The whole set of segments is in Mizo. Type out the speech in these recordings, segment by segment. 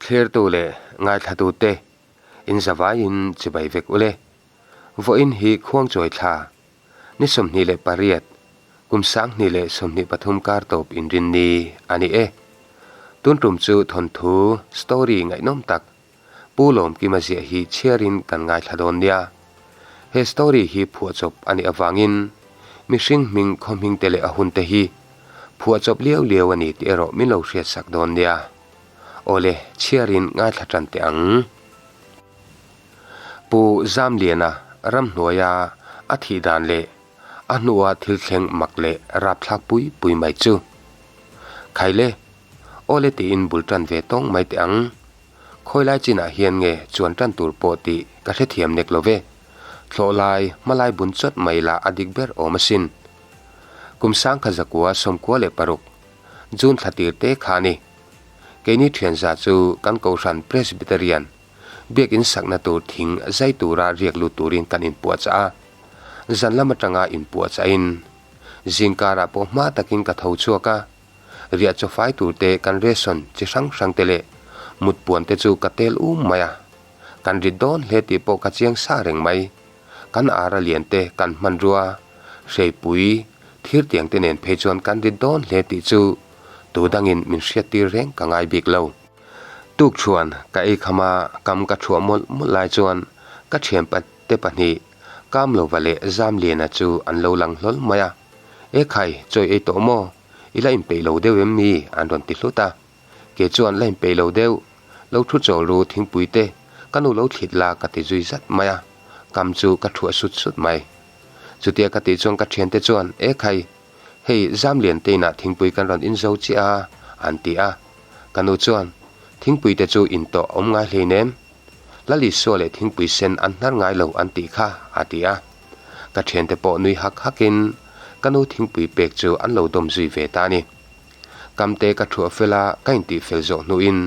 Thlirtu leh ngaithlatute in zavaiin chibai vek ule. Vawiin hi Khuangchawi thla ni 28, kum 2023 kar tawp inrinni a ni e. Tun tum chu thawnthu, story, ngaihnawm tak Pu Lawmkima ziah hi chhiarin kan ngaithla dawn nia. He story hi phuahchawp a nih avangin mihring hming khaw hming te leh a hun te hi phuahchawp liau liau a ni tih erawh min lo hriatsak dawn nia. Awle, chhiarin ngaithla tan teh ang. Pu Zamliana ramhnuaia a thih dan leh a hnua thil thleng mak leh rapthlak pui pui mai chu. Khaile, awle tiin bul tan ve tawng mai teh ang. Khawi lai chinah hian nge chuan tan tur pawh tih ka hrethiam nek lo ve. Thlawh lai, hmalai bun chawt mai lah a dik ber awm asin. Kum sangkha zakua 96, June thla tir te kha a ni. Keini thianza chu kan Kohhran Presbyterian biakin sakna tur thing zai tura riak lut turin kan inpuahchah a. Zan lam atanga inpuahchahin zingkarah pawh hma takin ka tho chhuak a. Riah chaw fai tur te kan ration chi hrang hrang te leh mut puan te chu ka tel um mai a. Kan rit dawn hle tih pawh ka chiang sa reng mai. Kan ara lian te kan hmanrua, hreipui, thirtiang te nen phei chuan kan rit dawn hle tih chu tu dangin min hriattir reng ka ngai bik lo. Tuk chuan ka ei kham a, kam ka thuah mawlh mawlh lai chuan ka thianpa te pahnih Kamlova leh Zamliana chu an lo lang hlawl mai a. E khai, chawi ei tawh maw? I la inpeih lo deuh em ni? an rawn ti hlut a. Ke chuan la inpeih lo deuh, lo thu chawl ru thingpui te, ka nu lo thlit la ka ti zui zat mai a, kam chu ka thuah sut sut mai. Chutia ka tih chuan ka thiante chuan, E khai, hei Zamlian te inah thingpui kan rawn inzo chiah a, an ti a. Ka nu chuan, Thingpui te chu in tawh awm ngai hleinem, Lal Isua leh thingpui sen an hnar ngai lo an tih kha, a ti a. Ka thiante pawh nui hak hakin ka nu thingpui pek chu an lo dawm zui ve ta a ni. Kamte ka thuah fel a, ka intih fel zawh hnuin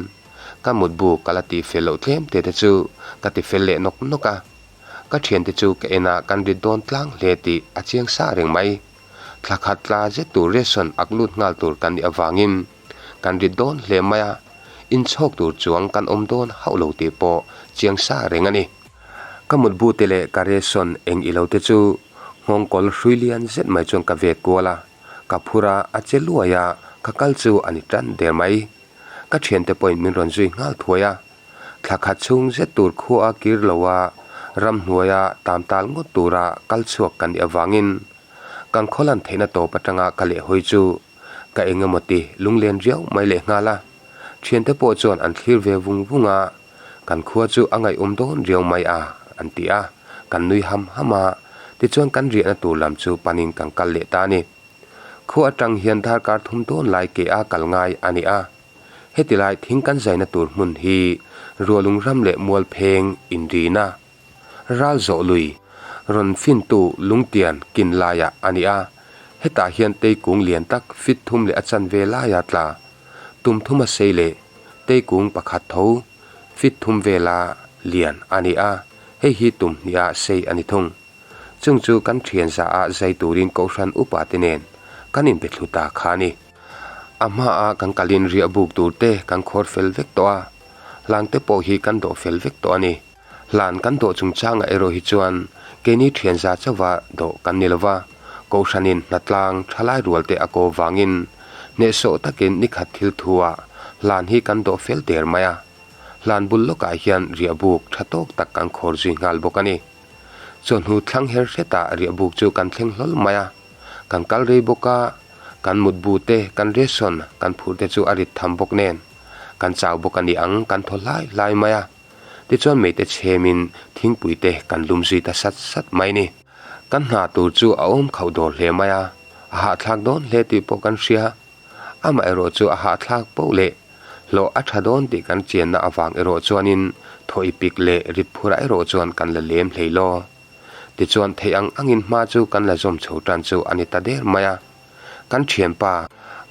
ka mutbu ka la tih fel loh tlem te te chu ka ti fel leh nawk nawk a. Ka thiante chu ka en a, kan rit dawn tlang hle tih a chiang sa reng mai. Thla khat tla zet tur ration ak lut nghal tur kan nih avangin kan rit dawn hle mai a, inchhawk tur chuang kan awm dawn hauh lo tih pawh chiang sa reng a ni. Ka mutbu te leh ka ration eng ilo te chu nghawngkawl hrui lian zet mai chuan ka vet kual a. Ka phur a, a che luai a, ka kal chu a ni tan der mai. Ka thiante pawhin min rawn zui nghal thuai a. Thla khat chhung zet tur khua a kir lo a, ramhnuaia tam tal ngawt tura kal chhuak ka nih avangin kan khaw lan theihna tawp atanga ka lehhawi chu ka eng emaw ti lunglen riau mai leh nghal a. Thiante pawh chuan an thlir ve vung vung a, kan khua chu a ngaihawm dawn riau mai a, an ti a, kan nui ham ham a, tichuan kan riahna tur lam chu panin kan kal leh ta a ni. Khua atang hian darkar thum dawn lai ke a kal ngai a ni a, heti lai thing kan zaina tur hmun hi Rualung ram leh Mualpheng inrina ral zawh lui rawn fintu lungtian kin laiah a ni a, hetah hian teikung lian tak fit thum leh a chanve laia tla tum thum a sei leh teikung pakhat tho fit thum vela lian a ni a, hei hi tum hniha sei a ni thung. Chung chu kan thian zaah zai turin Kohhran upa te nen kan inbe thlu ta kha a ni. A hmaa kan kalin riah buk tur te kan khawr fel vek tawh a, hlang te pawh hi kan dawh fel vek tawh a ni. Hlan kan dawh chungchangah erawh hi chuan keini thian za chauha dawh kan ni lova, Kohhranin hnatlang thalai rualte a ko vangin hnehsawh takin nikhat thil thuah hlan hi kan dawh fel der mai a. Hlan bul lawkah hian riahbuk tha tawk tak kan khawr zui nghal bawk a ni. Chawhnu thlang her hretah riahbuk chu kan thleng hlawl mai a, kan kal rei bawk a, kan mutbu te, kan ration kan phurh te chu a rit tham bawk nen kan chau bawk a ni ang kan thaw hlai hlai mai a. Tichuan meite chhemin thingpui te kan lum zui ta sat sat mai ni. Kan hna tur chu a awm khauh dawr hle mai a, a hahthlak dawn hle tih pawh kan hria. Amaherawh chu a hahthlak poh leh hlawh a tha dawn tih kan chianna avang erawh chuanin thawh pik leh rit phurah erawh chuan kan la lem hlei law. Tichuan theih ang angin hma chu kan la zawm chho tan chu a ni ta der mai a. Kan thianpa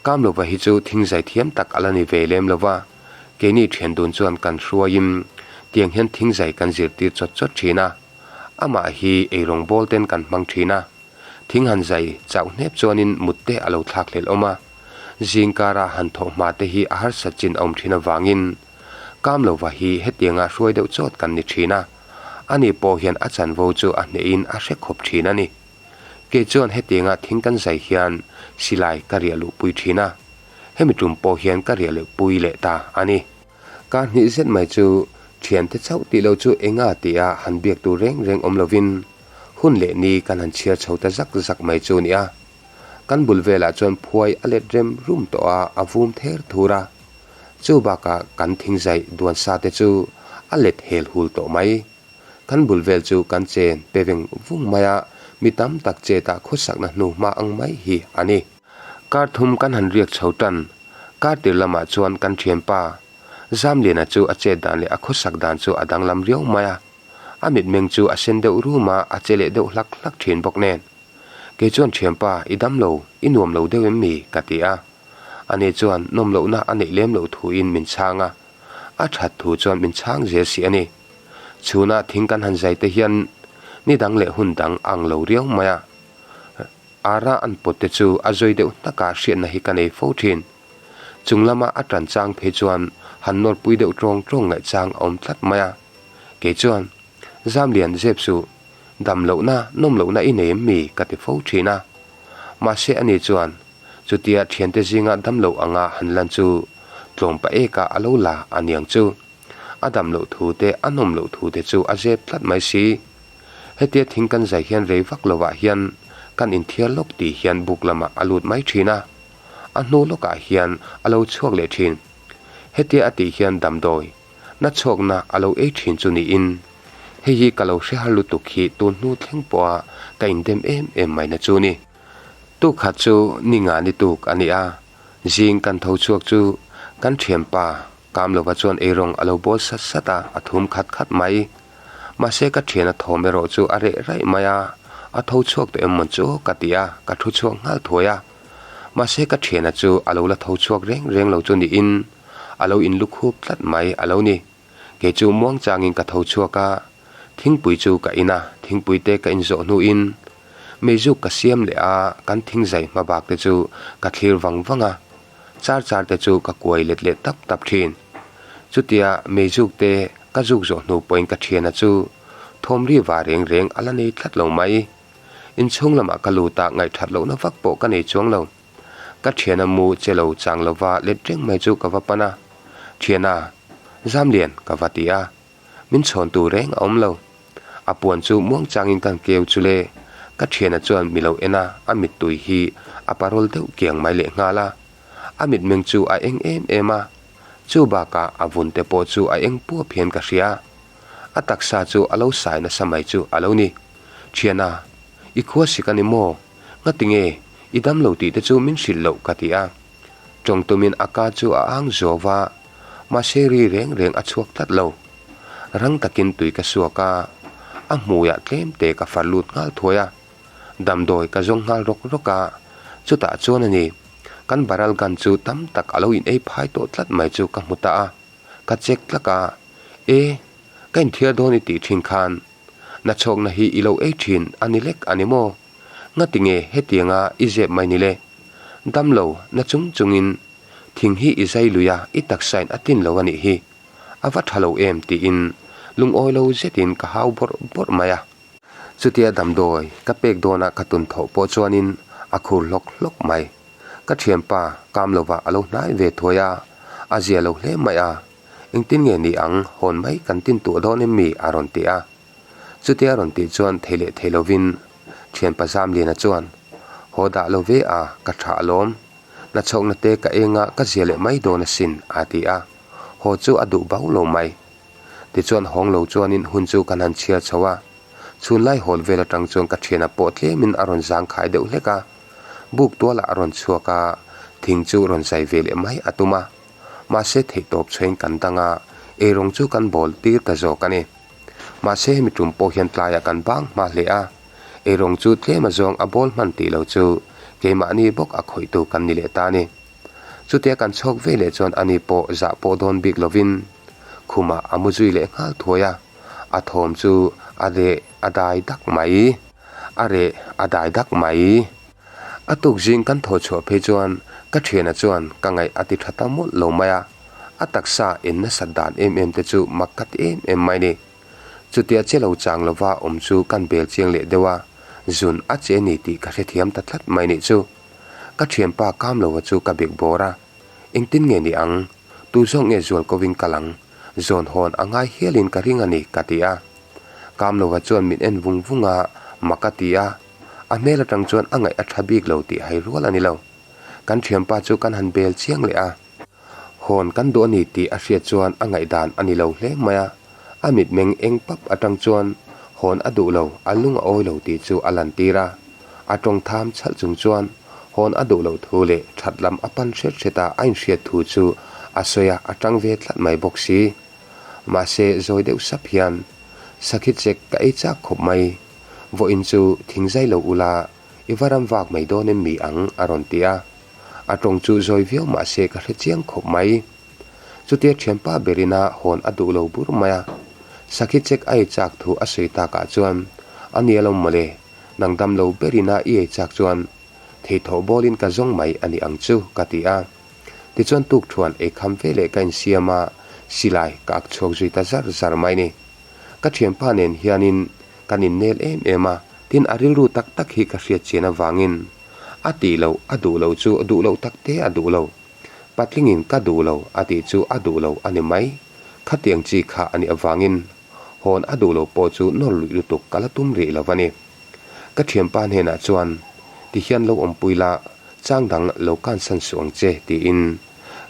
Kamlova hi chu thingzai thiam tak a la ni ve lem lo va, keini thian dun chuan kan hruaiin tiang hian thingzai kan zirtir chawt chawt thin a, amah hi eirawng bawl ten kan hmang thin a, thing han zai chauh hnep chuanin mut te a lo thlak hlelh awm a, zingkara han thawh hma te hi a harsat chin a awm thin avangin. Kamlova hi hetianga hruai deuh chawt kan ni thin a, ani pawh hian a chanvo chu a hnehin a hre khawp thin a ni. Kei chuan hetianga thing kan zai hian silai ka riah luhpui thin a, hemi tum pawh hian ka riah luhpui leh ta a ni. Kar hnih zet mai chu thiante chauh tih lo chu enga tia han biak tur reng reng awm lovin hun leh ni kan han chhiar chho ta zak zak mai chu a ni a. Kan bul velah chuan phuai a let rem rum tawh a, a vum ther thur a. Chu bakah kan thingzaih duan sa te chu a let hel hul tawh mai. Kan bul vel chu kan chen pe veng vung mai a, mi tam tak chetah khawsakna hnu hma ang mai hi a ni. Kar thum kan han riak chho tan, kar tir lamah chuan kan thianpa Zamliana chu a chet dan leh a khawsak dan chu a danglam riau mai a. A mitmeng chu a sen deuh rum a, a che leh deuh hlak hlak thin bawk nen. Kei chuan thianpa, i dam lo, i nuam lo deuh em mi? ka ti a. Ani chuan nawm lohna a neih lem loh thuin min chhang a. A that thu chuan min chhang zel si a ni. Chhuna thing kan han zai te hian ni dang leh hun dang ang lo riau mai a. Ara an pawt te chu a zawi deuh hnaka hriatna hi ka nei fo thin. Chung lama a tan chang phei chuan han nawrpui deuh tawng tawng ngaih chang a awm tlat mai a. Kei chuan, Zamlian zep suh, dam lohna, nawm lohna i nei em mi? ka ti fo thin a. Mahse ani chuan, Chutia thiante zinga dam loh anga han lan chu tlawm pa eka a lo la a niang chu. A dam loh thu te, a nawm loh thu te chu a zep tlat mai si. Hetia thing kan zai hian rei vak lovah hian kan inthiar lawk tih hian buk lamah a lut mai thin a. A hnu lawkah hian a lo chhuak leh thin. Hetia a tih hian damdawi, na chhuakna a lo ei thin chu niin hei hi ka lo hre har lutuk hi tun hnu thleng pawha ka indem em em mai na chu ni. Tuk khat chu ni nga ni tuk a ni a, zing kan tho chhuak chu kan thianpa Kamlova chuan eirawng a lo bawl sat sat a, a thum khat khat mai. Mahse ka thiana thawm erawh chu a reh raih mai a, a tho chhuak tawh em mawn chu ka ti a, ka thu chhuak nghal thuai a. Mahse ka thiana chu a lo la tho chhuak reng reng lo chu niin a lo inlukhup tlat mai a lo ni. Kei chu muang changin ka tho chhuak a, thingpui chu ka in a, thingpui te ka inzawh hnuin meizuk ka siam leh a, kan thingzai hma bak te chu ka thlir vang vang a, char char te chu ka kuai let leh tap tap thin. Chutia meizuk te ka zuk zawh hnu pawhin ka thiana chu thawm ri va reng reng a la nei tlat lo mai. Inchhung lamah ka lut a, ngaihthat lohna vak pawh ka nei chuang lo. Ka thiana mu che lo chang lova let reng mai chu ka va pan a, Thiana, Zamlian ka va ti a, min chhawn tur reng a awm lo. A puan chu muang changin kan keu chu le, ka thiana chuan mi lo en a, a mittui hi a parawl deuh kiang mai leh nghal a. A mitmeng chu a eng em em a, chu bakah a vun te pawh chu a eng puap hian ka hria. A taksa chu a lo sai nasa mai chu a lo ni. Thiana, i khua sik a ni maw? Ngatinge, i dam lo tih te chu min hrilh loh ka ti a. Tawng tumin a ka chu a ang zuau va, mahse ri reng reng a chhuak tlat lo. Rang takin tui ka suak a, a hmuiah tlem te ka far lut nghal thuai a. Damdawi ka zawng nghal rawk rawk a, chutah chuan a ni, kan baral gun chu tam tak a lo in ei phai tawh tlat mai chu ka hmu ta a, ka check tlak a, E, ka inthiar dawn i tih thin khan, nachhawkna hi i lo ei thin a ni lek a ni maw? Ngatinge hetianga i zep mai ni le? Damlo na chung chungin thing hi i zai lui a, i taksain a tlin lo a nih hi. A va tha lo em tiin lungawi lo zetin ka hau bawrh bawrh mai a. Chutia damdawi ka pek dawna ka tun thawh pawh chuanin a khur hlawk hlawk mai. Ka thianpa Kamlova a lo hnai ve thuai a, a zia lo hle mai a. Engtin nge ni ang, hawn mai kan tin tuah dawn em mi? a rawn ti a. Chutia rawn tih chuan thei leh thei lovin thianpa Zamliana chuan, Haw dah lo ve a, ka tha alawm. Nachhawkna te ka eng a, ka zia leh mai dawn asin, a ti a. Haw chu a duh bau lo mai. Tichuan hawng lo chuanin hun chu kan han chhiar chho a. Chhunlai hawl vel atang chuan ka thiana pawh tlemin a rawn zangkhai deuh hlek a. Buk tualah a rawn chhuak a, thing chu rawn zai ve leh mai a tum a. Mahse theihtawp chhuain kan dang a, eirawng chu kan bawl tir ta zawk a ni. Mahse hemi tum pawh hian tlaiah kan bang hma hle a, eirawng chu tlem a zawng a bawl hman tih lo chu keimahni bawk a khawihtu kan ni leh ta a ni. Chutia kan chhawk ve leh chuan ani pawh zah pawh dawn bik lovin khumah a mu zui leh nghal thuai a, a thawm chu a reh a dai dak mai. A reh a dai dak mai. A tuk zing kan thaw chhuah phei chuan ka thiana chuan ka ngaih a ti tha ta mawlh lo mai a. A taksa en nasat dan em em te chu mak ka ti em em mai ni. Chutia che lo chang lova awm chu kan bel chiang leh deuh a, zun a che ni tih ka hrethiam ta tlat mai nih chu. Ka thianpa Kamlova chu ka bek bawr a, engtin nge ni ang? Tu zawk nge zual kovin kal ang? Zawn hawn a ngai hialin ka ring a ni ka ti a. Kamlova chuan min en vung vung a, mak a ti a, a hmel atang chuan a ngaih a tha bik lo tih hai rual a ni lo. Kan thianpa chu kan han bel chiang leh a. Hawn kan duh a ni tih a hriat chuan a ngaihdan a ni lo hle mai a, a mitmeng eng pap atang chuan hawn a duh lo, a lung a awi lo tih chu a lantir a. A tawng tham chhalh chung chuan hawn a duh loh thu leh that lam a pan hret hret a a inhriat thu chu a sawi a, a tang ve tlat mai bawk si. Mahse zawi deuh sap hian, Sakhi chek ka ei chak khawp mai, vawiin chu thingzai lo ula i va ram vak mai dawn em mi ang? a rawn ti a. A tawng chu zawi viau mah se ka hre chiang khawp mai. Chutia thianpa berina hawn a duh lo bur mai a. Sakhi chek a ei chak thu a sawi takah chuan, A nia lo mawle, nang dam lo berina i ei chak chuan theithawh bawlin ka zawng mai a ni ang chu, ka ti a. Tichuan tukthuan ei kham ve leh ka insiam a, silai ka ak chhuak zui ta zar zar mai ni. Ka thianpa nen hianin kan innel em em a, tin a rilru tak tak hi ka hriat chian avangin A tih loh, a duh loh chu duh loh tak te a duh lo. Patlingin ka duh lo a tih chu a duh lo a ni mai. Khatiang chi kha a nih avangin hawn a duh lo pawh chu nawr luih lutuk ka la tum rih lo a ni. Ka thianpa hnenah chuan, Ti hian lo awmpui la, chang dang lo kansan suh ang che tiin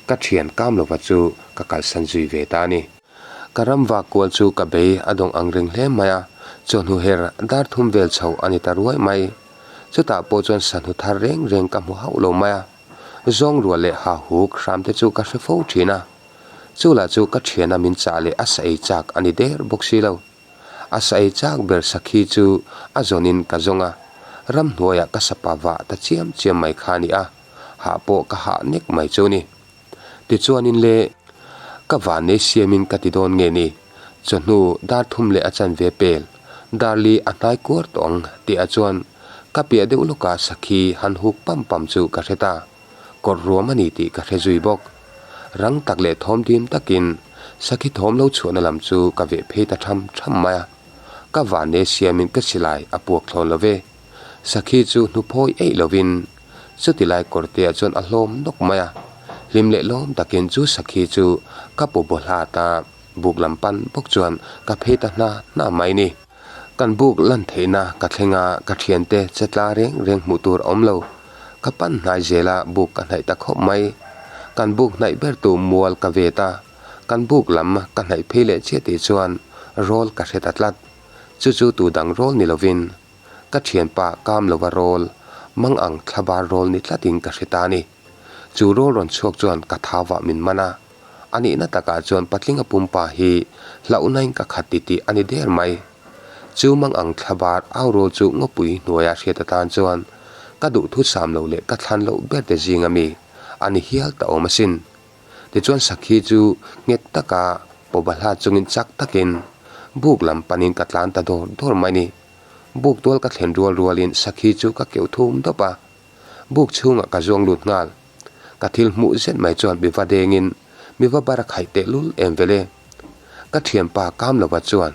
ka thian kam lova chu ka kalsan zui ve ta a ni. Ka ram vak kual chu ka bei a dawng ang reng hle mai a, chawhnu her dar thum vel chho a ni ta ruai mai. Chutah pawh chuan sahnu thar reng reng ka hmu hauh lo mai a, zawng rual leh ha huk hram te chu ka hre fo thin a. Chu lah chu ka thiana min chah leh a sa ei chak a ni der bawk si lo. A sa ei chak ber sakhi chu a zawnin ka zawng a, ramhnuaiah ka sapa vah ta chiam chiam mai kha a ni a, hah pawh ka hah nek mai chu ni. Tichuanin le, ka vannei siamin ka ti dawn nge ni? Chawhnu dar thum leh a chanve pel, dar li a hnai kuar tawh ang tihah chuan ka piah deuh lawka sakhi han huk pam pam chu ka hre ta. Kawr ruam a ni tih ka hre zui bawk. Rang tak leh thawm dim takin sakhi thawm lo chhuahna lam chu ka veh phei ta tham tham mai a. Ka vannei siamin ka silai a puak thlawn lo ve. Sakhi chu hnuphawi eih lovin Chuti lai kawrtea chuan a hlawm nawk mai a, hlim leh lawm takin chu sakhi chu ka pu baw hlat a, buk lam pan bawk chuan ka phei ta hna hna mai ni. Kan buk lan theihna ka thleng a, ka thiante che tla reng reng hmuh tur a awm lo. Ka pan hnai zel a, buk ka hnaih ta khawp mai. Kan buk hnaih ber tu mual ka vet a, kan buk lam ka hnaih phei leh chiah tih chuan rawl ka hre ta tlat. Chu chu tu dang rawl ni lovin Ka thianpa kam lova rawl, mang ang thlabar rawl ni tlatin ka hre ta a ni. Chu rawl rawn chhuak chuan ka thauvah min man a. A nihna takah chuan patlinga pumpa hi hlauhnain ka khat titih a ni der mai. Chu mang ang thlabar au rawl chu ngawpui hnuaia hriat atan chuan ka duhthusam lo leh ka thlan loh ber te zinga mi a ni hial ta awm asin. Tichuan sakhi chu nghet taka pawbahla chungin chak takin buk lam panin ka tlan ta dawr dawr mai ni. Buk tual ka thlen rual rualin sakhi chu ka keuh thum dawp a, buk chhungah ka zuang lut nghal. Ka thil hmuh zet mai chuan mi va dengin mi va bar a khaih tehlul em vele. Ka thianpa Kamlova chuan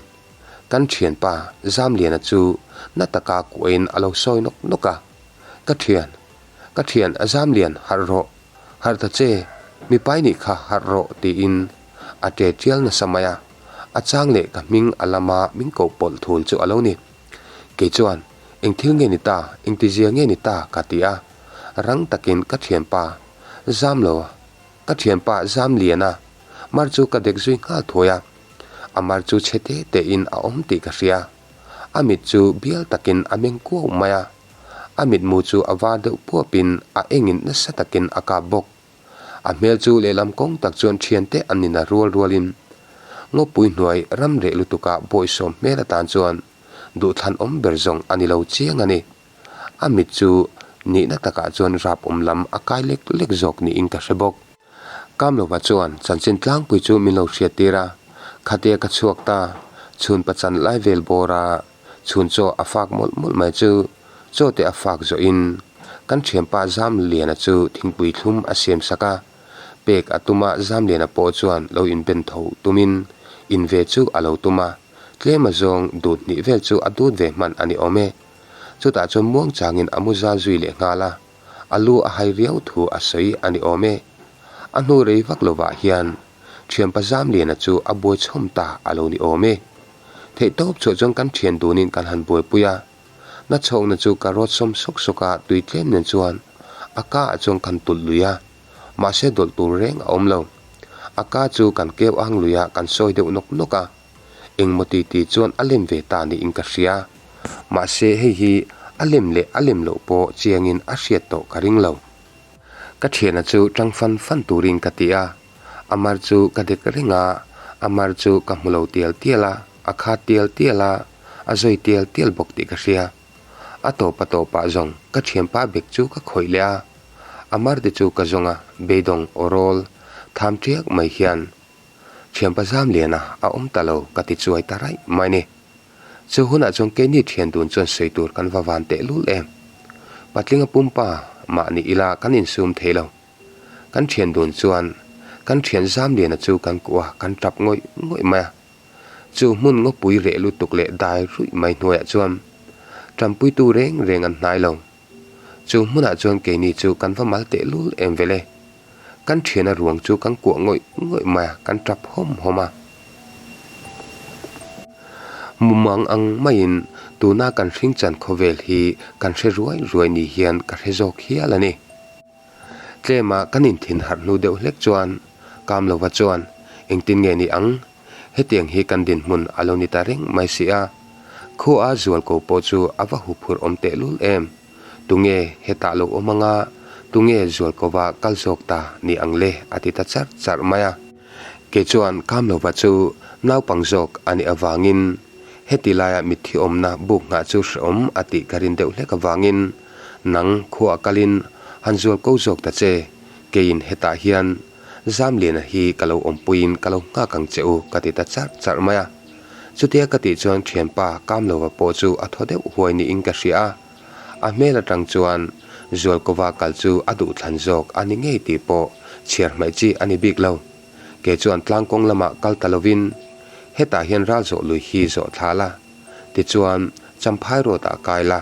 kan thianpa Zamliana chu na taka kuahin a lo sawi nawk nawk a, Ka thian, ka thian Zamlian harh rawh, harh ta che, mipai nih kha harh rawh tiin a ṭe ṭial nasa mai a. A chang leh ka hming a lama min koh pawlh thul chu a lo ni. Kei chuan, Eng thil nge ni ta, engtizia nge ni ta? ka ti a. Rang takin ka thianpa zam lo, ka thianpa zam lian a, mar chu ka dek zui nghal thuai a. A mar chu chhe te tein a awm tih ka hria. A mit chu bial takin a meng kuau mai a. A mitmu chu a var deuh puapin a engin nasa takin a kap bawk. A hmel chu lehlam kawng tak chuan thiante an nina rual rualin ngawpui hnuai ram reh lutuka bawisawm hmel atan chuan duhthlan awm ber zawng a ni lo chiang a ni. A mit chu nihna takah chuan rap awm lam a kai lek lek zawk niin ka hre bawk. Kamlova chuan chanchin tlangpui chu min lo hriattir a, khatia ka chhuak ta, chhun pachan lai vel bawra Chhun chaw a fak mawlh mawlh mai chu chaw te a fak zawhin kan thianpa Zamliana chu thingpui thlum a siam sak a. Pek a tum a, Zamliana pawh chuan lo inben tho tumin in ve chu a lo tum a, tlem azawng dut hnih vel chu a dut ve hman a ni awm e. Chutah chuan muang changin a mu zal zui leh nghal a, a lu a hai riau thu a sawi a ni awm e. A hnu rei vak lovah hian thianpa Zamliana chu a buai chhawm ta a lo ni awm e. Theihtawp chhuah chuan kan thian dunin kan han buaipui a, Na chhawkna chu ka rawt sawm sawk sawk a, tui tlem nen chuan a ka ah chuan kan tulh lui a, mahse dawlh tur reng a awm lo. A ka chu kan keu ang lui a, kan sawi deuh nawk nawk a. Engmaw ti ti chuan a lem ve ta niin ka hria. Mahse hei hi a lem leh a lem loh pawh chiangin a hriat tawh ka ring lo. Ka thiana chu tang fan fan turin ka ti a, a mar chu ka dek reng a, a mar chu ka hmu lo tial tial a. A khat tial tial a, a zawi tial tial bawk tih ka hria. A tawp a tawpah zawng ka thianpa bek chu ka khawih leh a, a marte chu ka zawng a, beidawng aw rawl tham tiak mai hian thianpa zam liana a awm ta lo ka ti chuai ta raih mai ni. Chu hunah chuan keini thian dun chuan sawi tur kan va van tehlul em. Patlinga pumpa mahni ila kan insum thei lo. Kan thian dun chuan kan thian zam liana chu kan kuah a, kan tap ngawih ngawih mai a. Chu hmun ngawpui reh lutuk leh dai ruih mai hnuaiah chuan tanpuitu reng reng an hnai lo. Chu hmunah chuan keini chu kan va mal tehlul em vel e. Kan thiana ruang chu kan kuah ngawih ngawih mai a, kan tap hawm hawm a. Mumang ang maiin tuna kan hringchan khawvel hi kan hre ruai ruai ni hian ka hre zawk hial a ni. Tlema kan inthin harh hnu deuh hlek chuan Kamlova chuan engtin nge ni ang? Hetiang hi kan dinhmun a lo ni ta reng mai si a. Khua zualko pawh chu a va huphurh awm tehlul em? Tunge hetah lo awm anga tunge zualkova kal zawk ta ni ang le a ti ta charh charh mai a. Kei chuan Kamlova chu naupang zawk a nih avangin heti laia mitthi awmna buk nghah chu hrehawm a tih ka rin deuh hlek avangin Nang khuaah kalin han zual ko zawk ta che, keiin hetah hian Zamliana hi ka lo awmpuiin ka lo nghak ang che u ka ti ta charh charh mai a. Chutia ka tih chuan thianpa Kamlova pawh chu a thaw deuh huai niin ka hria a, a hmel atang chuan Zualkova kal chu a duhthlan zawk a ni ngei tih pawh chhiar hmaih chi a ni bik lo. Kei chuan tlangkawng lamah kal ta lovin hetah hian ral zawh lui hi zawh thla la, tichuan Champhai road ah kai la,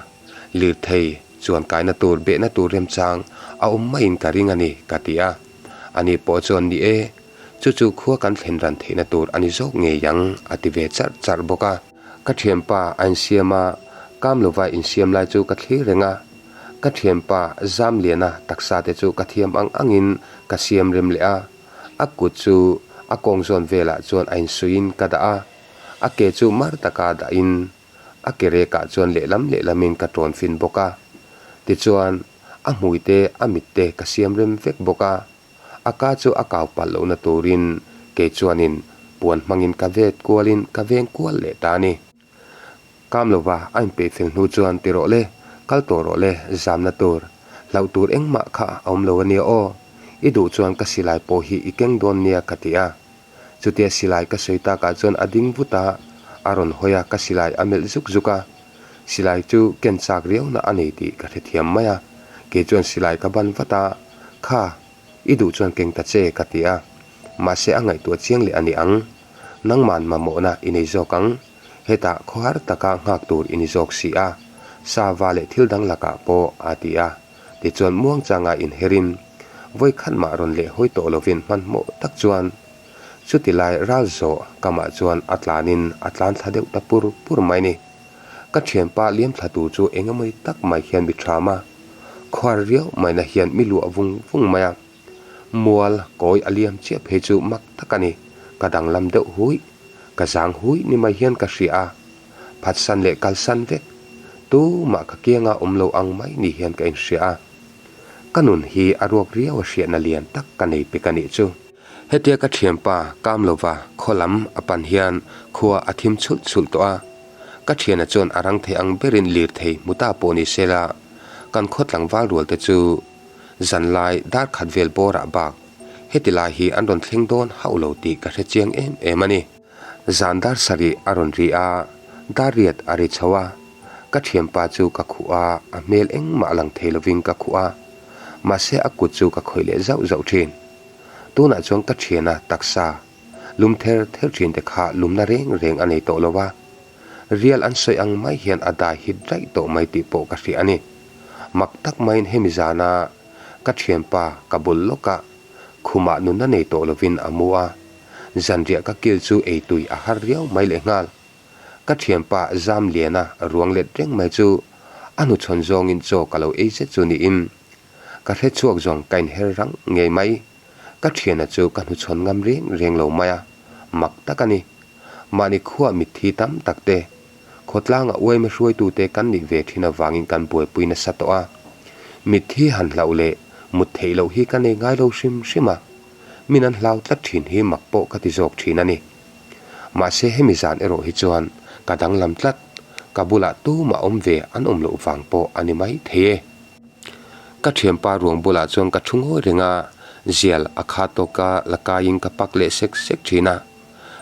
Lirthei chuan kaina tur behna tur remchang a awm maiin ka ring a ni, ka ti a. Ani pawh chuan ni e, chu chu khua kan thlen ran theihna tur a ni zawk ngei ang, a ti ve charh charh bawk a. Ka thianpa a insiam a, kam lova insiam lai chu ka thlir reng a. Ka thianpa Zamliana taksa te chu ka thiam ang angin ka siam rem leh a, a kut chu a kawng zawn velah chuan a insuiin ka dah a, a ke chu mar taka dahin A ke rekah chuan lehlam lehlamin ka tawn fin bawk a. Tichuan, a hmui te, a mit te ka siam rem vek bawk a. A ka chu a kau palh lohna turin kei chuanin puan hmangin ka vet kualin ka veng kual leh ta a ni. Kam lova a inpeih fel hnu chuan ti rawh le, kal tawh rawh le, zamna tur, hlauh tur engmah kha a awm lo ania aw. I duh chuan ka silai pawh hi i keng dawn nia ka ti a. Chutia silai ka sawi takah chuan a ding vut a, a rawn hawi a, ka silai a melh zuk zuk a. Silai chu ken chak riauna a nei tih ka hrethiam mai a, kei chuan silai ka ban vat a, Kha, i duh chuan keng ta che ka ti a. Mahse a ngaihtuah chiang leh a ni ang. Nangman mamawhna i nei zawk ang. Hetah khawhar taka nghak tur i ni zawk si a, sava leh thil dang lakah pawh a ti a. Tichuan muangchanga inherin vawikhat mah rawn leh hawi tawh lovin hmanhmawh tak chuan chuti lai ral zawh kamah chuan a tlanin a tlan thla deuh ta pur pur mai ni. Ka thianpa liam thla tur chu eng emaw tak mai hian mi ṭham a, khuar riau maina hian mi luah vung vung mai a. Mual kawi a liam chiah phei chu mak tak a ni, ka danglam deuh hui, ka zang hui ni mai hian ka hria a. Phatsan leh kalsan vek, tumah ka kianga awm lo ang mai ni hian ka inhria a. Ka nun hi a ruak riau a hriatna lian tak ka nei pek a nih chu. Hetia ka thianpa Kamlova khaw lam a pan hian khua a thim chhulh chhulh tawh a. Ka thiana chuan a rang thei ang berin lirthei hmu ta pawh ni se la, kan khaw tlangval rual te chu zanlai dar khat vel bawrah bak heti lai hi an rawn thleng dawn hauh lo tih ka hre chiang em em a ni. Zan dar sarih a rawn ri a, dar riat a ri chho a. Ka thianpa chu ka khuh a, a hmel engmah lang thei lovin ka khuh a. Mahse a kut chu ka khawih leh zauh zauh thin. Tunah chuan ka thiana taksa lum ther ther thin te kha lumna reng reng a nei tawh lo a. Rial an sawi ang mai hian a dai hit raih tawh mai tih pawh ka hria a ni. Mak tak maiin hemi zana ka thianpa ka bul lawkah khumah nunna nei tawh lovin a mu a, zanriah ka kil chu eitui a har riau mai lehnghal. Ka thianpa Zamliana ruang let reng mai chu a hnuchhawn zawngin chaw ka lo ei zet chu niin ka hre chhuak zawng ka inher rang ngei mai. Ka thiana chu ka hnuchhawn ngam reng reng lo mai a, mak tak a ni. Mahni khuaa mitthi tam tak te, khawtlanga uaime hruaitute kan nih ve thin avangin kan buaipui nasa tawh a. Mitthi han hlauh leh mut theih loh hi ka nei ngai lo hrim hrim a, min an hlau tlat thin hi mak pawh ka ti zawk thin a ni. Mahse hemi zan erawh hi chuan ka danglam tlat, ka bulah tumah awm ve an awm loh vang pawh a ni mai thei e. Ka thianpa ruang bulah chuan ka thu ngawi reng a, zial a kha tawka la kaiin ka pak leh sek sek thin a.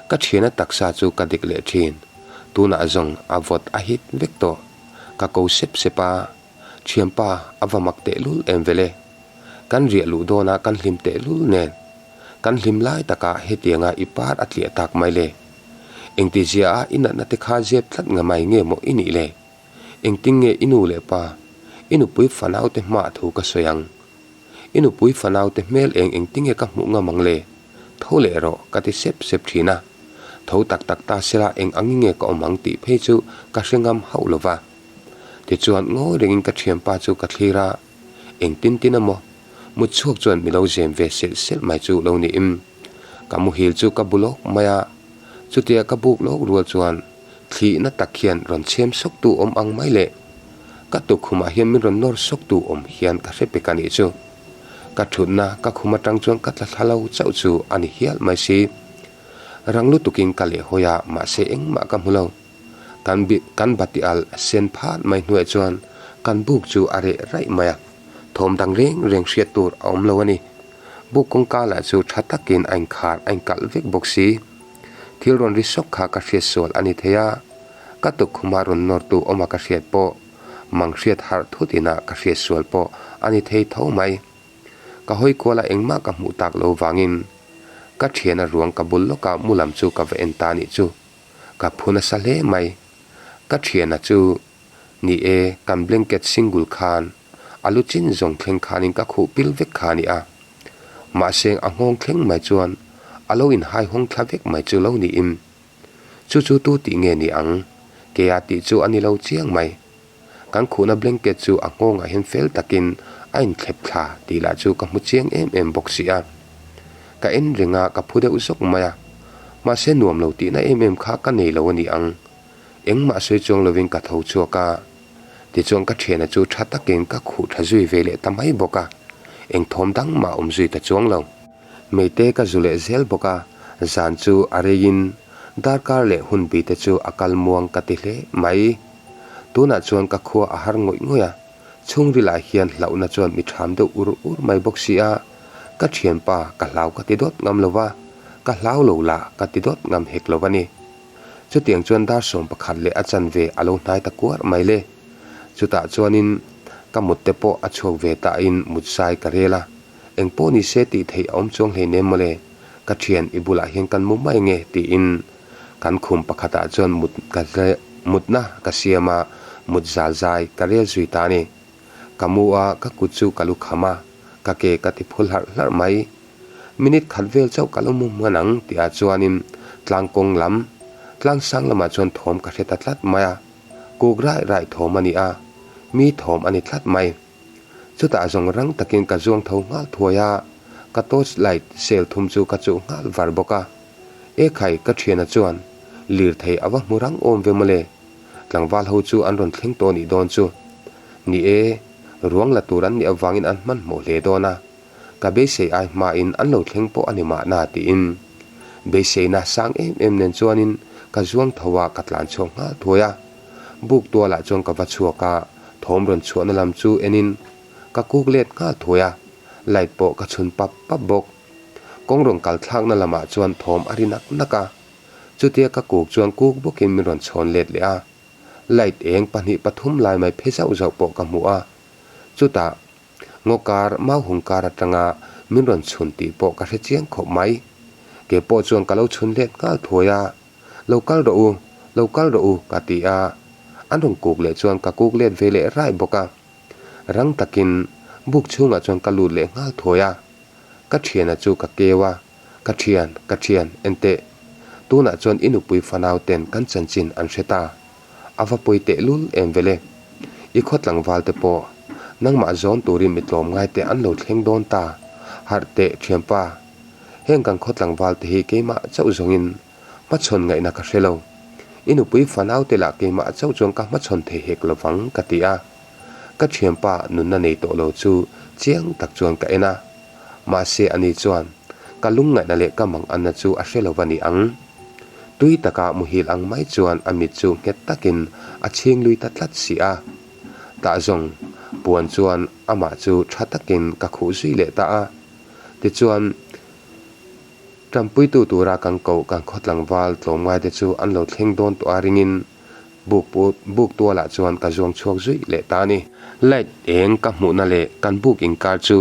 Ka thiana taksa chu ka dik leh thin. Tunah zawng a vawt a hit vek tawh. Ka ko sep sep a, Thianpa a va mak tehlul em vele. Kan riah luh dawnah kan hlim tehlul nen. Kan hlim lai takah hetianga i par a tliah tak mai le. Engtizia a i natna te kha zep tlat nga mai nge maw i nih le? Engtin nge i nu leh pa, i nupui fanaute hmaah thu ka sawi ang? I nupui fanaute hmel eng engtin nge ka hmuh ngam ang le? Tho leh rawh, ka ti sep sep thin a. Tho tak tak ta sela eng angin nge ka awm ang tih phei chu ka hre ngam hauh lo va. Tichuan ngawi rengin ka thianpa chu ka thlir a, engtin tin a maw? Mut chhuak chuan mi lo zem ve selh selh mai chu lo niin. Ka muhil chu ka bu lawk mai a, chutia ka buk lawk rual chuan Thlihna tak hian rawn chhem sawktu awm ang mai le. Ka tukkhumah hian min rawn nawr sawktu awm hian ka hre pek a nih chu. Ka thutna ka khum atang chuan ka tla thla lo chauh chu a ni hial mai si. Rang lutukin ka leh hawi a, mahse engmah ka hmu lo. Kan kan bati alh sen phat mai hnuaiah chuan kan buk chu a reh raih mai a, thawm dang reng reng hriat tur a awm lo a ni. Buk kawngka lah chu tha takin a inkhar a inkalh vek bawk si. Thil rawn ri sawk kha ka hriat sual a ni thei a, ka tukkhuma rawn nawrtu awma ka hriat pawh, mang hriat harh thut ina ka hriat sual pawh a ni thei tho mai. Ka hawi kuala engmah ka hmuh tak lo vangin ka thiana ruang ka bul lawka mu lam chu ka va en ta nih chu ka phu nasa hle mai. Ka thiana chu ni e, kan blanket single khan a lu chin zawng thleng khanin ka khuh pil vek kha a ni a. Mahse a nghawng thleng mai chuan a lo inhaihawng thla vek mai chu lo niin. Chu chu tu tih nge ni ang? Keia tih chu a ni lo chiang mai. Kan khuhna blanket chu a nghawngah hian fel takin a inthlep thla tih lah chu ka hmu chiang em em bawk si a. Ka en reng a, ka phu deuh zawk mai a. Mahse nuam lo tihna em em kha ka nei lo a ni ang. Engmah sawi chuang lovin ka tho chhuak a. Tichuan ka thiana chu tha takin ka khuh tha zui ve leh ta mai bawk a, eng thawm dang mah awm zui ta chuang lo. Meite ka zu leh zel bawk a, zan chu a reiin darkar leh hunbi te chu a kal muang ka ti hle mai. Tunah chuan ka khua a har ngawih ngawih a, chhungrilah hian hlauhna chuan mi ṭham deuh ur ur mai bawk si a, ka thianpa ka hlau ka ti dawt ngam lo va, ka hlau lo lah ka ti dawt ngam hek lo a ni. Chutiang chuan dar 11 leh a chanve a lo hnai ta kuar mai le. Chutah chuanin ka mut te pawh a chhuak ve tahin mut zai ka rel a. Eng pawh ni se tih theih a awm chuang hleinem mawle, ka thian i bulah hian kan mu mai nge tiin kan khum pakhatah chuan mut ka mutna ka siam a, mut zal zai ka rel zui ta a ni. Ka mu a, ka kut chu ka lu kham a, ka ke ka ti phul hlarh hlarh mai. Minute khat vel chauh ka lo mu hman ang tihah chuanin tlang kawng lam, tlang sang lamah chuan thawm ka hre ta tlat mai a, kuk raih raih thawm a ni a, mi thawm a ni tlat mai. Chutah zawng rang takin ka zuang tho nghal thuai a, ka torch light sel thum chu ka chuh nghal var bawk a. Ekhai ka thiana chuan lirthei a va hmu rang awm ve mawle, tlangval ho chu an rawn thleng tawh nih dawn chu. Ni e, ruang la tur an nih avangin an hmanhmawh hle dawn a. Ka beisei ai hmain an lo thleng pawh a ni mahna tiin beiseina sang em em nen chuanin ka zuang tho a, ka tlan chhuak nghal thuai a. Buk tualah chuan ka va chhuak a, thawm rawn chhuahna lam chu enin ka kuk let nghal thuai a, light pawh ka chhun pap pap bawk. Kawng rawn kal thlakna lamah chuan thawm a ri nak nak a, chutia ka kuk chuan kuk bawkin min rawn chhawn let leh a. Light eng pahnih pathum lai mai phe zauh zauh pawh ka hmu a, chutah Ngaw kar, mau hung kar atanga min rawn chhun tih pawh ka hre chiang khawp mai. Kei pawh chuan ka lo chhun let nghal thuai a, Lo kal rawh u, lo kal rawh u ka ti a, an rawn kuk leh chuan ka kuk let ve leh raih bawk a. Rang takin buk chhungah chuan ka lut leh nghal thuai a, ka thiana chu ka keu a, Ka thian, ka thian, enteh. Tunah chuan i nupui fanau ten kan chanchin an hre ta. A va pawi tehlul em vele. I khaw tlangval te pawh nangmah zawn turin mi tlawm ngai te an lo thleng dawn ta. Harh teh thianpa. Heng kan khaw tlangval te hi keimah chauh zawngin hmachhawn ngaihna ka hre lo. I nupui fanau te lah keimah chauh chuan ka hmachhawn thei hek lovang ka ti a. Ka thianpa nunna nei tawh lo chu chiang tak chuan ka en a. Mahse ani chuan ka lungngaihna leh ka mang anna chu a hre lo va ni ang. Tui taka muhil ang mai chuan a mit chu nghet takin a chhing lui ta tlat si a. Tah zawng puan chuan amah chu tha takin ka khuh zui leh ta a. Tichuan Ṭanpuitu tura kan koh kan khaw tlangval tlawmngaite chu an lo thleng dawn tawh a ringin buk buk tualah chuan ka zuang chhuak zui leh ta a ni. Light eng ka hmuhna leh kan buk inkar chu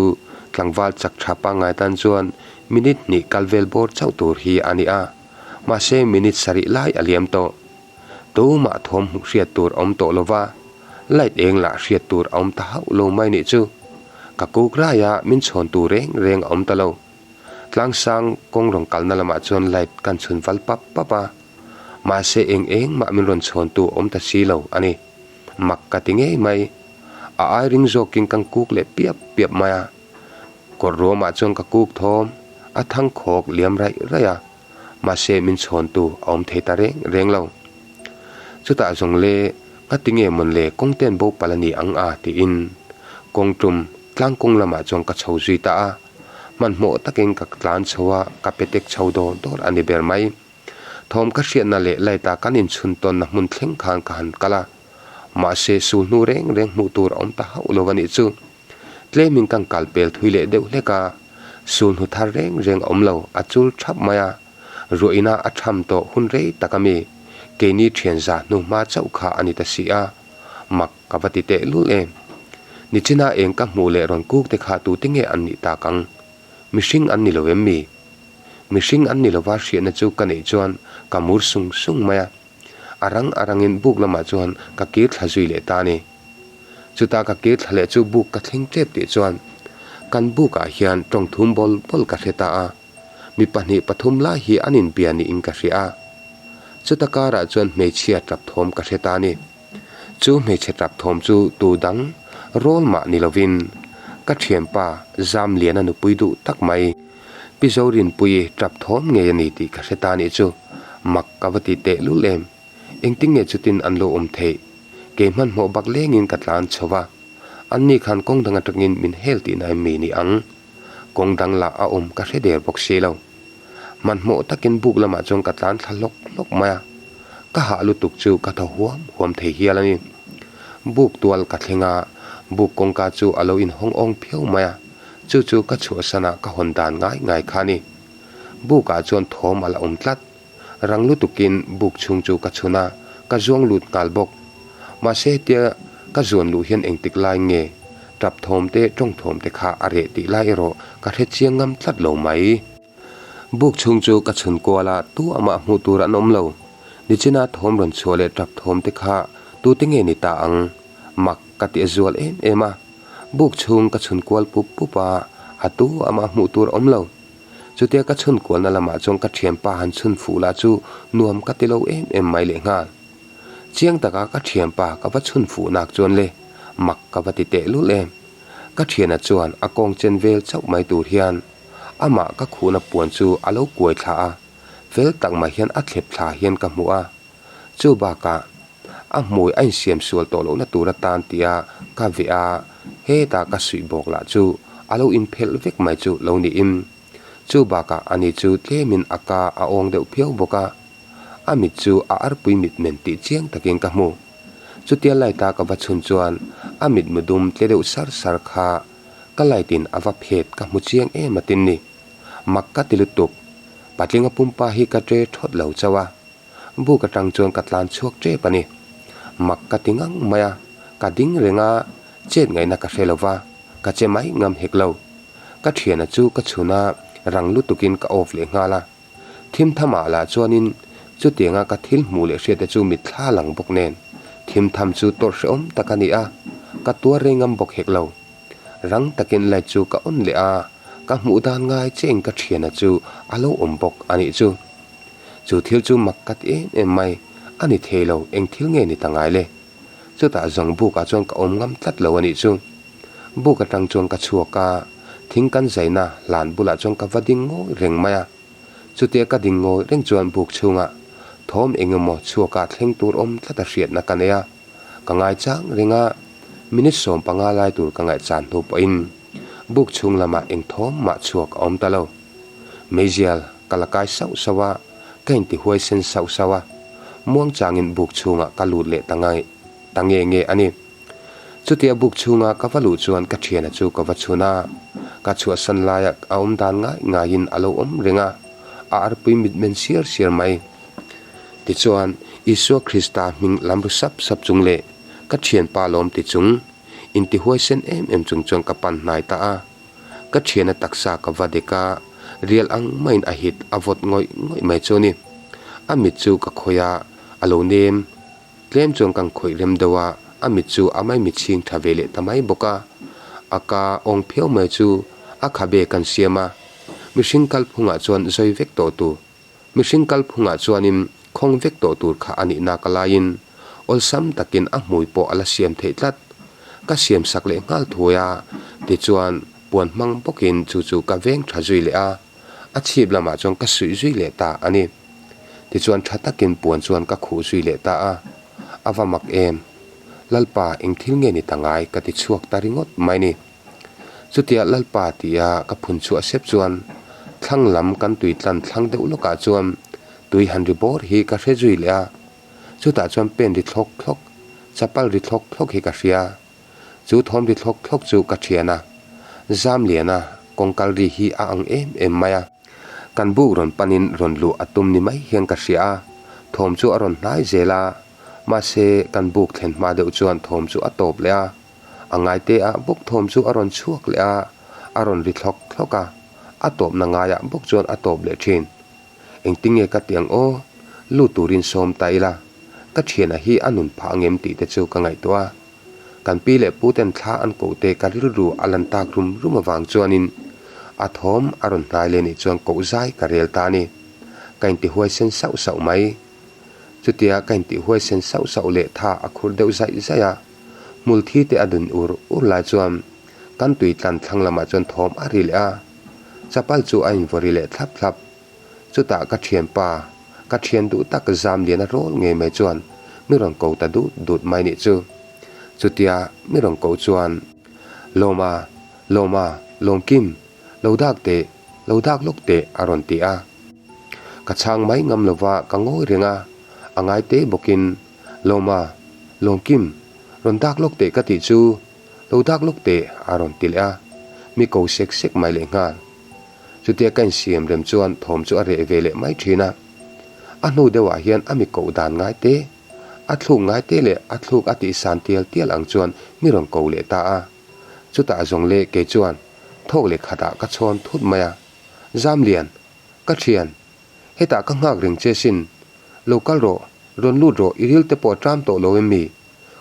tlangval chak tha pangngai tan chuan minute hnih kal vel bawr chauh tur hi a ni a, mahse minute sarih lai a liam tawh. Tumah thawm hmuh hriat tur a awm tawh lo va, light eng lah hriat tur a awm ta hauh lo mai nih chu. Ka kuk raia min chhawn tur reng reng a awm ta lo. Tlangsang kawng rawn kalna lamah chuan light kan chhun val pap pap a, mahse eng eng mah min rawn chhawntu awm ta si lo a ni. Mak ka ti ngei mai. A ai ring zawkin kan kuk leh piap piap mai a. Kawr ruamah chuan ka kuk thawm a thang khawk liam raih raih a, mahse min chhawntu a awm thei ta reng reng lo. Chutah zawng le ngati nge mawn le kawng ten bo palh a ni ang a tiin kawng tum tlang kawng lamah chuan ka chho zui ta a. Hmanhmawh takin ka tlan chho a, ka pe tek chho dawr dawr a ni ber mai. Thawm ka hriatna leh light a kan inchhun tawnna hmun thleng khan ka han kal a. Mahse sul hnu reng reng hmuh tur a awm ta hauh lo a nih chu. Tlemin kan kal pel thui leh deuh hlek a, sul hnu thar reng reng a awm lo, a chul thap mai a. Ruah ina a tham tawh hun rei tak a mi, keini thian za hnu hma chauh kha a ni ta si a. Mak ka va ti teh lul em. Nichina eng ka hmuh leh rawn kuk te kha tute nge an nih tak ang? Mihring an ni lo em mi? Mihring an ni lova hriatna chu ka neih chuan ka mur sung sung mai a. A rang a rangin buk lamah chuan ka kir thla zui leh ta a ni. Chuta ka kir thla leh chu buk ka thleng tep tih chuan kan bukah hian tawng thum bawl bawl ka hre ta a. Mi pahnih pathum lai hi an inbia niin ka hria a. Chuta karah chuan hmeichhia tap thawm ka hre ta a ni. Chu hmeichhe tap thawm chu tu dang rawl mah ni lovin ka thianpa Zamliana nupui duh tak mai Pi Zorinpuii tap thawm ngei a ni tih ka hre ta nih chu mak ka va ti teh lul em. Engtin nge chutin an lo awm theih? Kei hmanhmawh bak lengin ka tlan chho va, anni khan kawng dang atangin min hel tihna em mi ni ang? Kawng dang lah a awm ka hre der bawk si lo. Hmanhmawh takin buk lamah chuan ka tlan thla hlawk hlawk mai a, ka hah lutuk chu ka thaw huam huam thei hial a ni. Buk tual ka thleng a, buk kawngka chu a lo inhawng awng phiau mai a, chu chu ka chhuahsanah ka hawn dan ngai ngai kha a ni. Bukah chuan thawm a la awm tlat. Rang lutukin buk chhung chu ka chhun a, ka zuang lut nghal bawk. Mahse hetia ka zuan luh hian engtik lai nge tap thawm te tawng thawm te kha a reh tih lai erawh ka hre chiang ngam tlat lo mai. Buk chhung chu ka chhun kual a, tu amah hmuh tur an awm lo. Nichina thawm rawn chhuah leh tap thawm te kha tute nge ni ta ang? Mak ka ti a zual em em a. Buk chhung ka chhun kual pup pup a, a tu amah hmuh tur a awm lo. Chutia ka chhun kualna lamah chuan ka thianpa han chhun fuh lah chu nuam ka ti lo em em mai lehnghal. Chiang taka ka thianpa ka va chhun fuh nak chuan le mak ka va ti teh lul em. Ka thiana chuan a kawng chen vel chauh mai tur hian amah ka khuhna puan chu a lo kuai thla a, fel tak mai hian a thlep thla hian ka hmu a. Chu bakah a hmui a insiam sual tawh lohna tur atan tia ka veh a, hetah ka suih bawk lah chu a lo inphelh vek mai chu lo niin. Chu bakah ani chu tlemin a ka a awng deuh phiau bawk a, a mit chu a arpui mit men tih chiang takin ka hmu. Chutia light a ka va chhun chuan a mitmu dum tle deuh sar sar kha ka light in a va phet ka hmu chiang em atin ni. Mak ka ti lutuk, patlinga pumpa hi ka ṭe thawt lo chauh a. Buk atang chuan ka tlan chhuak tep a ni. Mak ka ti ngang mai a, ka ding reng a, chet ngaihna ka hre lo va, ka che mai ngam hek lo. Ka thiana chu ka chhun a, rang lutukin ka off leh nghal a. Thim thamah lah chuanin chutianga ka thil hmuh leh hriat te chu mitthla lang bawk nen thim tham chu tawrh hrehawm tak a ni a, ka tuar rei ngam bawk hek lo. Rang takin light chu ka on leh a, ka hmuh dan ngai chiahin ka thiana chu a lo awm bawk a nih chu. Chu thil chu mak ka ti em em mai, a ni thei lo, eng thil nge ni ta ngai le? Chutah zawng buk ah chuan ka awm ngam tlat lo a nih chu. Buk atang chuan ka chhuak a, thing kan zaina hlan bulah chuan ka va ding ngawi reng mai a. Chutia ka ding ngawi reng chuan buk chhungah thawm eng emaw chhuakah thleng tur awm tlat a hriatna ka nei a. Ka ngaichang reng a, minute 15 lai tur ka ngaihchan hnu pawhin buk chhung lamah eng thawm mah chhuak a awm ta lo. Meizial ka la kai sauh sauh a, ka inti huaisen sauh sauh a, muangchangin buk chhungah ka lut leh ta ngai ta nge nge a ni. Chutia buk chhunga ka va luh chuan ka thiana chu ka va chhun a, ka chhuahsan laia a awm dan ngai ngaiin a lo awm reng a, a arpui mitmen siar siar mai. Tichuan, Isua Krista hming lam ru sap sap chung leh ka thianpa lawm ti chung, inti huaisen em em chung chuan ka pan hnai ta a. Ka thiana taksa ka va dek a, rial ang maiin a hit a vawt ngawih ngawih mai chu a ni. A mit chu ka khawih a, a lo nem. Tlem chuan kan khawih rem deuh a, a mit chu a maimi chhing tha ve leh ta mai bawk a. A ka awng phiau mai chu a khabe kan siam a, mihring kalphungah chuan zawi vek tawh tur. Mihring kalphungah chuanin khawng vek tawh tur kha a nih nak alaiin awlsam takin a hmui pawh a la siam theih tlat. Ka siam sak leh nghal thuai a, tichuan puan hmang bawkin chu chu ka veng tha zui leh a, a chhip lamah chuan ka suih zui leh ta a ni. Tichuan tha takin puan chuan ka khuh zui leh ta a, a va mak em? Lalpa eng thil nge ni ta ngai ka ti chhuak ta ringawt mai ni. Chutia Lalpa tia ka phun chhuah sep chuan thlang lam kan tui tlan thlang deuh lawkah chuan tui han ri bawr hi ka hre zui leh a, chutah chuan pen ri thlawk thlawk, chapal ri thlawk thlawk hi ka hria. Chu thawm ri thlawk thlawk chu ka thian a, zam lian a, kawngkal ri hi a ang em em mai a. Kan buk rawn panin rawn luh a tum ni mai hian ka hria a, thawm chu a rawn hnai zel a, mahse kan buk thlen hma deuh chuan thawm chu a tawp leh a, a ngaite ah bawk thawm chu a rawn chhuak leh a, a rawn ri thlawk thlawk a, a tawpna ngaiah bawk chuan a tawp leh thin. Engtinge ka ti ang aw? Lut turin sawm ta ila, ka thiana hi a nun phah angem tih te chu ka ngaihtuah a. Kan pi leh pu ten thla an koh te ka rilru a lan tak rum rum avang chuanin a thawm a rawn hnai leh nih chuan koh zai ka rel ta a ni. Ka intihuaisen sauh sauh mai. Chutia ka intihuaisen sauh sauh leh tha a khur deuh zaih zaih a, hmul thi te a dun ur ur lai chuan kan tui tlan thlang lamah chuan thawm a ri leh a, chapal chu a invaw ri leh thlap thlap. Chutah ka thianpa, ka thian duh tak zam lian a rawl ngei mai chuan mi rawn ko ta dut dut mai nih chu. Chutia mi rawn ko chuan, Lawma, Lawma, Lawmkim, lo dak teh, lo dak lawk teh a rawn ti a. Ka chhang mai ngam lova ka ngawi reng a, a ngai te bawkin, Lawma, Lawmkim, rawn dak lawk teh ka tih chu, lo dak lawk teh a rawn ti leh a, mi ko sek sek mai leh nghal. Chutia ka insiam rem chuan thawm chu a reh ve leh mai thin a. A hnu deuhah hian a mi koh dan ngai te, a thluk ngai te leh a thluk a tihsan tial tial ang chuan mi rawn ko leh ta a. Chutah zawng leh kei chuan thawk leh khatah ka chhawn thut mai a, Zamlian, ka thian, hetah ka nghak reng che sin, lo kal rawh, rawn lut rawh, i ril te pawh a ṭam tawh lo em mi?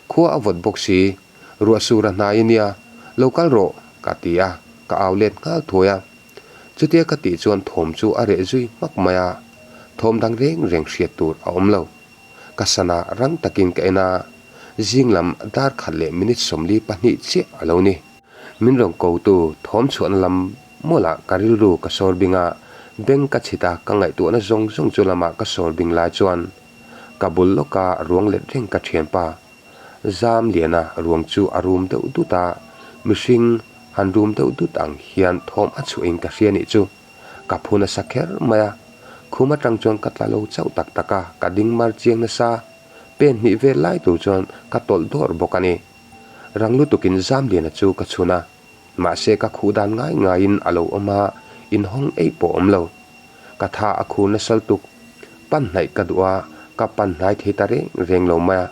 Khua a vawt bawk si, ruah sur a hnai ania, lo kal rawh, ka ti a, ka au let nghal thuai a. Chutia ka tih chuan thawm chu a reh zui hmak mai a, thawm dang reng reng hriat tur a awm lo. Ka sana rang takin ka en a, zing lam dar khat leh minute 42 chiah a lo ni. Min rawn kotu thawm chhuahna lam mawlah ka rilru ka sawr bing a, beng ka chhit a, ka ngaihtuahna zawng zawng chu lamah ka sawr bing lai chuan ka bul lawka ruang let reng ka thianpa Zam liana ruang chu a rum deuh dut a, mihring han rum deuh dut ang hian thawm a chhuahin ka hria nih chu. Ka phu nasa kher mai a, khum atang chuan ka tla lo chauh tak tak a, ka ding mar chiang nasa, pen hnih vel lai tur chuan ka tawlh dawrh bawk a ni. Rang lutukin Zamliana chu ka chhun a, mahse ka khuh dan ngai ngaiin a lo awm a, inhawng eih pawh awm lo. Ka tha a khur nasa lutuk, pan hnaih ka duh a, ka pan hnai thei ta reng reng lo mai a.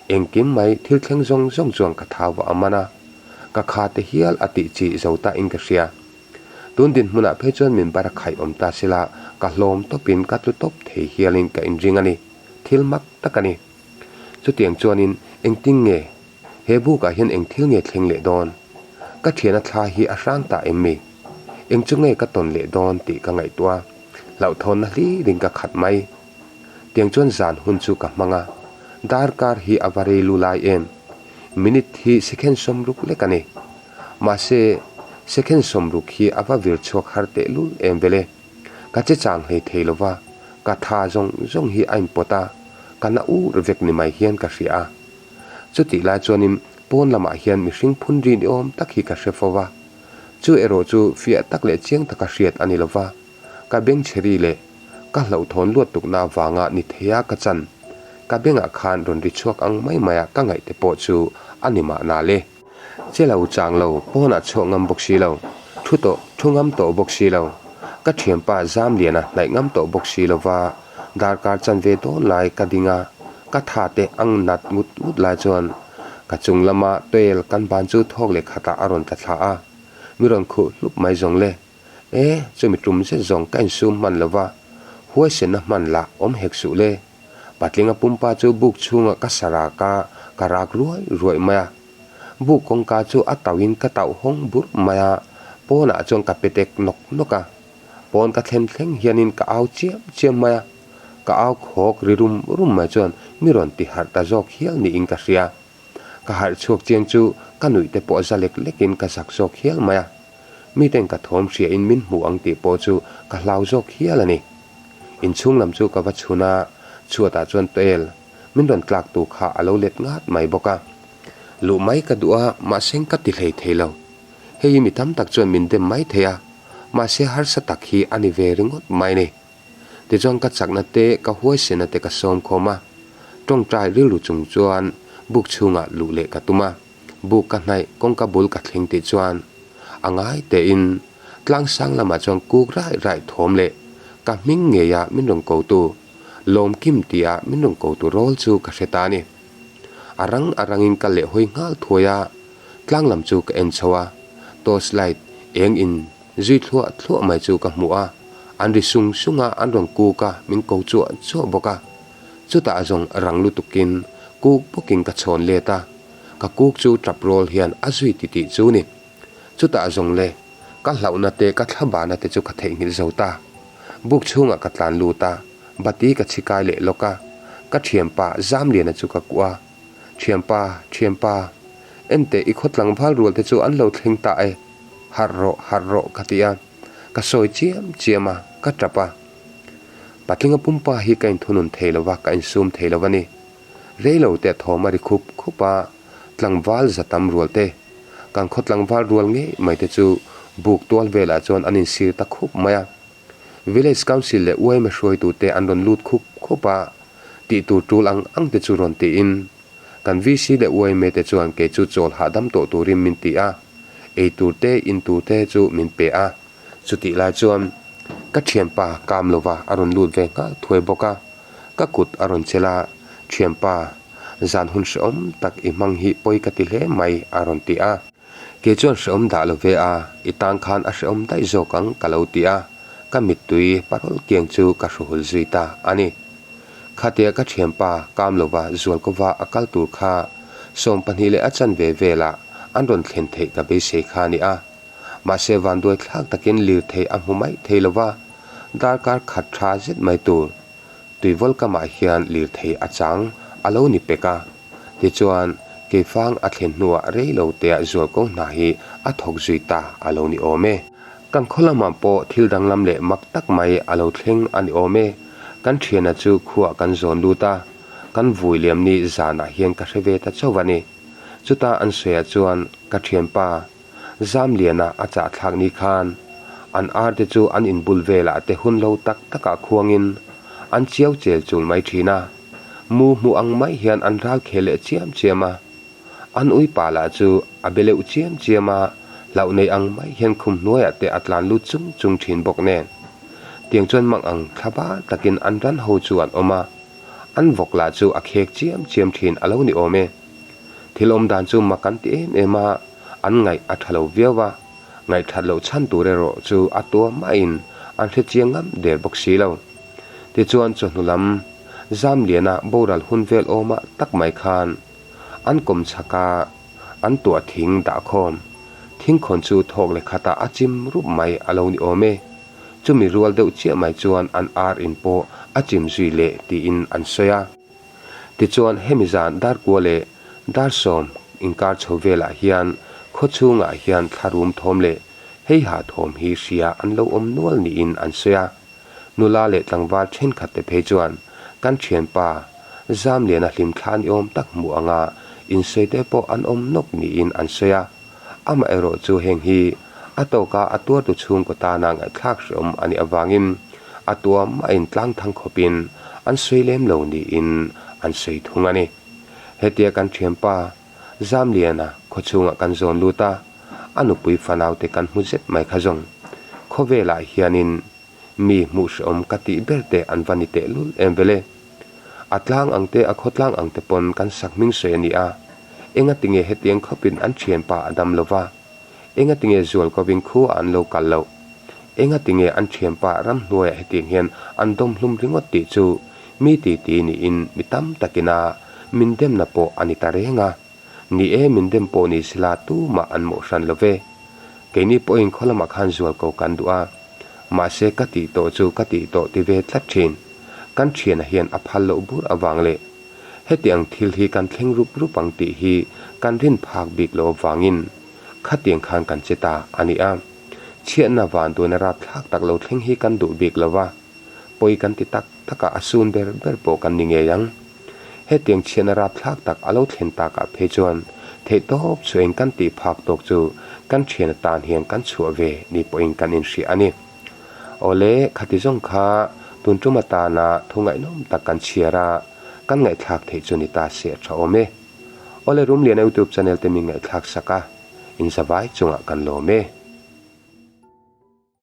Engkim mai thil thleng zawng zawng chuan ka thau vah a man a, ka kha te hial a tih chi zo ta in ka hria. Tun dinhmunah phei chuan min bar a khaih awm ta sela, ka hlawm tawpin ka tlu tawp thei hialin ka inring a ni. Thil mak tak a ni. Chutiang chuanin engtin nge he bukah hian eng thil nge thleng leh dawn? Ka thiana thla hi a hrang ta em mi? Eng chu nge ka tawn leh dawn tih ka ngaihtuah a, hlauhthawnna hlirin ka khat mai. Tiang chuan zan hun chu ka hmang a, darkar hi a va rei lu lai em? Minute hi second 60 lek a ni. Mahse, second 60 hi a va vir chhuak har tehlul em vele. Ka che chang hlei thei lo va, ka tha zawng zawng hi a inpawt a, ka na ur vek ni mai hian ka hria a. Chutih lai chuanin pawn lamah hian mihring phun ri ni awm tak hi ka hre fo va. Chu erawh chu fiah tak leh chiang taka hriat a ni lo va, ka bengchhe ri leh ka hlauhthawn luat tukna avanga ni theia ka chan ka bengah khan rawn ri chhuak ang mai maia ka ngaih te pawh chu a ni mahna le. Che lo chang lo, pawnah chhuak ngam bawk si lo, thu tawh, thu ngam tawh bawk si lo, ka thianpa Zamliana hnaih ngam tawh bawk si lo va, darkar chanve dawn lai ka ding a, ka tha te ang nat ngut ngut lai chuan ka chung lama toel kan ban chu thawk leh khatah a rawn tla thla a, mi rawn khuh hlup mai zawng le. E, chumi tum zet zawng ka insum hman lo va, huaisenna hman lah awm hek suh le. Patlinga pumpa chu buk chhungah ka sa rak a, ka rak ruai ruai mai a. Buk kawngka chu a tauhin ka tauh hawng burh mai a, pawnah chuan ka petek nawk nawk a. Pawn ka thlen thleng hianin ka au chiam chiam mai a, ka au khawk ri rum rum mai chuan mi rawn ti harh ta zawk hial niin ka hria. Ka harh chhuak chiang chu ka nuih te pawh za lek lekin ka zak zawk hial mai a. Miten ka thawm hriain min hmuh ang tih pawh chu ka hlau zawk hial a ni. Inchhung lam chu ka va chhun a, chhuatah chuan Toel min rawn tlak tu kha a lo let ngat mai bawk a. Luh mai ka duh a, mahse ka ti hlei thei lo. Hei hi mi tam tak chuan min dem mai thei a, mahse harsa tak hi a ni ve ringawt mai ni. Tichuan ka chakna te, ka huaisena te ka sawm khawm a, tawngtai rilru chung chuan buk chhungah luh leh ka tum a. Buk ka hnaih, kawngka bul ka thleng tih chuan a ngai tein tlangsang lamah chuan kuk raih raih thawm leh ka hming ngeia min rawn kotu Lawmkim tia min rawn kotu rawl chu ka hre ta a ni. A rang a rangin ka leh hawi nghal thuai a, tlang lam chu ka en chho a, torch light eng in zui thluah thluah mai chu ka hmu a, an ri sung sung a, an rawn kuk a, min ko chuah chuah bawk a. Chutah zawng rang lutukin kuk bawkin ka chhawn let a, ka kuk chu tap rawl hian a zui titih chu ni. Chutah zawng le, ka hlauhna te ka thlabana te chu ka theihnghilh zo ta. Buk chhungah ka tlan lut a, bati ka chhikai leh lawk a, ka thianpa Zamliana chu ka kuah a, Thianpa, thianpa, enteh i khaw tlangval rual te chu an lo thleng ta e, harh rawh, harh rawh ka ti a, ka sawi chiam chiam a, ka tap a. Patlinga pumpa hi ka inthunun thei lo va, ka insum thei lo a ni. Rei lo te thawm a ri khup khup a, tlangval za tam rual te, kan khaw tlangval rual ngei mai te chu buk tual velah chuan an insir ta khup mai a. Village Council leh yma hruaitu te an rawn lut khup khup a, tih tur tul ang ang te chu rawn tiin kan VC leh yma te chuan kei chu chawl hahdam tawh turin min ti a, ei tur te in tur te chu min pe a. Chutih lai chuan ka thianpa kam lova a rawn lut ve nghal thuai bawk a, ka kut a rawn chelh a, Thianpa, zan hun hrehawm tak i hmang hi pawi ka ti hle mai a rawn ti a. Kei chuan hrehawm dah lo ve a, i tan khan a hrehawm daih zawk ang ka lo ti a, ka mittui parawl kiang chu ka hruhul zui ta a ni. Khatia ka thianpa kam lova Zualkova a kal tur kha 12 leh a chanve velah an rawn thlen theih ka beisei kha a ni a. Mahse vanduai thlak takin lirthei a hmu mai thei lova, darkar khat tha zet mai tur Tuivawl kamah hian lirthei a chang a lo ni pek a. Tichuan, Keifang a thlen hnuah rei lo tea zualko hna hi a thawk zui ta a lo ni awm e. Kan khaw lamah pawh thil danglam leh mak tak mai a lo thleng a ni awm e. Kan thiana chu khuah kan zawn lut a, kan vui liam ni zanah hian ka hre ve ta chauh a ni. Chuta an sawiah chuan ka thianpa Zamliana a chah thlak ni khan an ar te chu an inbul velah te hun lo tak takah khuangin an chiau chel chul mai thin a, mu hmuh ang mai hian an ral khel leh chiam chiam a. An uipa lah chu a be leuh chiam chiam a, hlauh nei ang mai hian khum hnuaiah te a tlan lut chung chung thin bawk nen. Tiang chuan mang ang thla bar takin an ran ho chu an awm a, an vawk lah chu a khek chiam chiam thin a lo ni awm e. Thil awm dan chu mak an ti em em a, an ngaih a tha lo viau a. Ngaihthat loh chhan tur erawh chu a tua mahin an hre chiang ngam der bawk si lo. Tichuan chawhnu lam Zamliana boral hun vel awmah tak mai khan an kawm chhak a, an tuah thing dah khawm. Thingkhawn chu thawk leh khatah a chim rup mai a lo ni awm e. Chumi rual deuh chiah mai chuan an ar in pawh a chim zui leh tiin an sawi a. Tichuan hemi zan Darkua leh Darsawm inkar chho velah hian khaw chhungah hian thlarum thawm leh heiha thawm hi hria an lo awm nual niin an sawi a. Nula leh tlangval thenkhat te phei chuan kan thianpa Zamliana hlimthla ni awm tak hmuh anga insawi te pawh an awm nawk niin an sawi a. Amaherawh chu heng hi a tawka a tuartu chhungkaw tana ngaihthlak hrehawm a nih avangin a tua mahin tlang thang khawpin an sawi lem lo niin an sawi thung a ni. Hetia kan thianpa Zamliana khawchhungah kan zawn lut a, a nupui fanaute kan hmu zet mai kha zawng. Khawvelah hianin mi hmuh hrehawm ka tih ber te an va ni tehlul em vele. A tlang ang te a khawtlang ang te pawn kan sak hming sawi a ni a, engatinge hetiang khawpin an thianpa a dam lo va, engatinge zual kovin khua an lo kal loh, engatinge an thianpa ramhnuaiah hetiang hian an dawm hlum ringawt tih chu mi titi niin mi tam takina min demna pawh a ni ta reng a. Ni e, min dem pawh ni sela tumah an mawh hran lo ve. Keini pawhin khaw lamah khan zual ko kan duh a. Mahse ka tih tawh chu ka tih tawh ti ve tlat thin. Kan thiana hian a phal loh bur avang leh heti ang thil hi kan thleng rup rup ang tih hi kan rin phak bik loh avangin khatiang khan kan che ta a ni a. Chhiatna vanduaina rapthlak tak lo thleng hi kan duh bik lo va. Pawi kan ti tak tak a, a sun ber ber pawh kan ni ngei ang. Hetiang chhiatna rapthlak tak a lo thlen takah phei chuan theihtawp chu eng kan tih phak tawk chu kan thian atan hian kan chhuah ve ni pawhin kan inhria a ni. Awle, khati zawng kha tun tum atana thu ngaihnawm tak kan chhiar a, kan ngaihthlak theih chu ni ta se a tha awm e. Awle Rumliana YouTube channel te min ngaihthlak sak a, inzavai chungah kan lawm e.